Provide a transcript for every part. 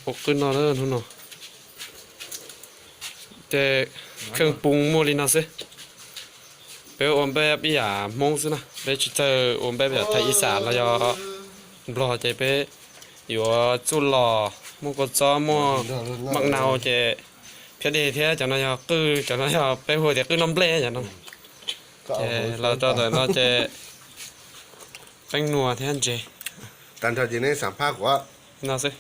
Ua qwj no na hnub no. Ces kheej poob muaj li no xwb. Peb ua npej ib yam Hmoob xwb na, peb tsis txawj ua npej ib yam Thaib Ib Xam los yog Nplog ces peb yuav txuj lom, muaj kua txob, muaj maj nau ces phiab dej thiab cov no yog qwj, cov no yog peb hu tias qwj noj nplej cov no. Ces los rau ntawm no ces qeej nua thiab ntses. Tag nrho ces neb xam phaj kuv no xwb.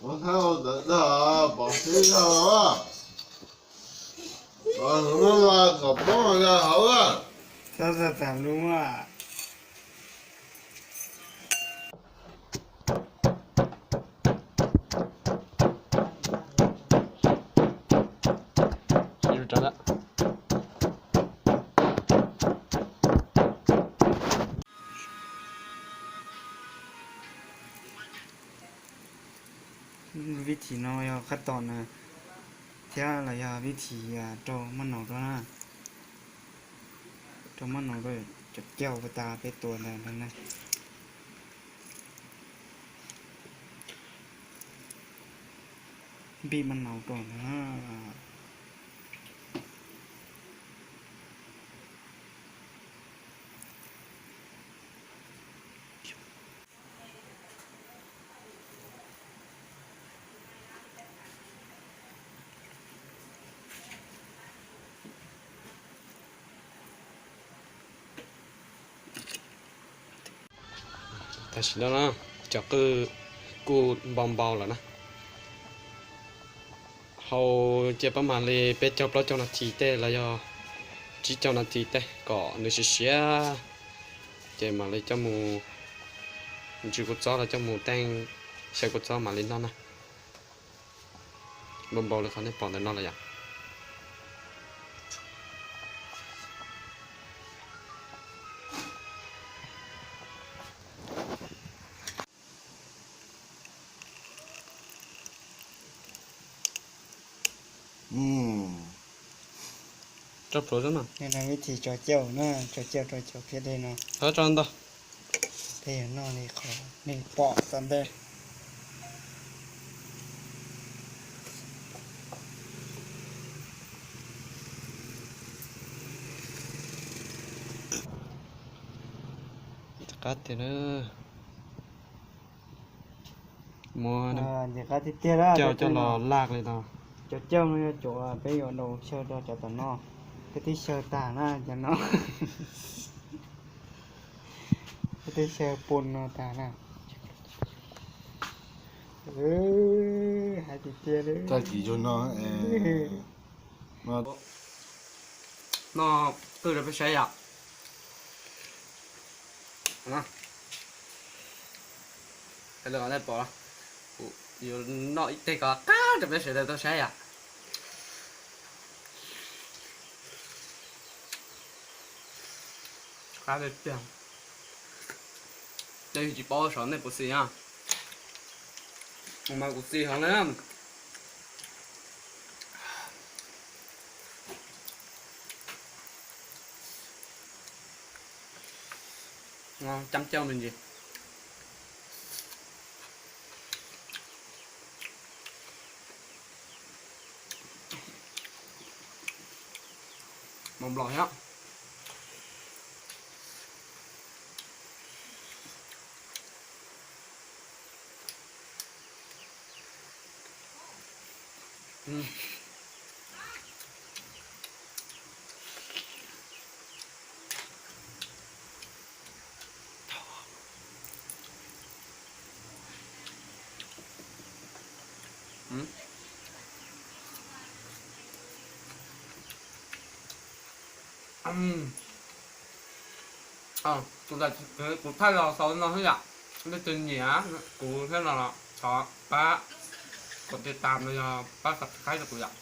Ua thaj ntawd dag pom xwb zog, pom hwv muab mas kom poob hauv hauv. Txhob txog tas lub. Vib thim no yog qhab tom na, thiab los yog vib thim rau maj naus rau na, rau maj naus rau cov caug ua tas peb tuav ntawd na. Npij maj naus rau na. Tam sim no na, cov qwj kuj npau npau lawm na. Hau cia pab mam li peb caug plaub caug nas this tej los yog tsib caug nas this tej kom nws siav siav, ces mam li coj mus ntsws kua txob los coj mus teej xyaw kua txob mam li noj na. Npau npau li qhov nej pom ntawm no lawm yom. Tso plhuav xwb no. Vib thim tso cauj na, tso cauj rau cov phiab dej no. Tso ntau. Peb yuav noj li qhov nej pom tom ntej. Qab tiag na. Muab cauj coj los laj li no. Cov cauj no yog cov peb yuav daus xyaw rau cov tom no. Peb twb xyaw tag na cov no. Peb twb xyaw pun no tag na. Hais tiag tiag li. Tag kis zoo no. Noj qwj rau peb saib yom. Kuv yuav noj ib teg kom qab rau peb sawv daws tau saib yom. Qab tiag tiag. Nej tsis paub saib nej puas xis na. Kuv mas kuv xis heev na. Cab cauj me ntsis. Mos nplos thiab. Kuv thaij los xaus no xwb yom. Nej tus nyiam kuv thiab no los thov pab Koj tiv tam no yog pab subscribe rau kuv yom.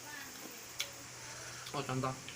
Ua tsaug ntau.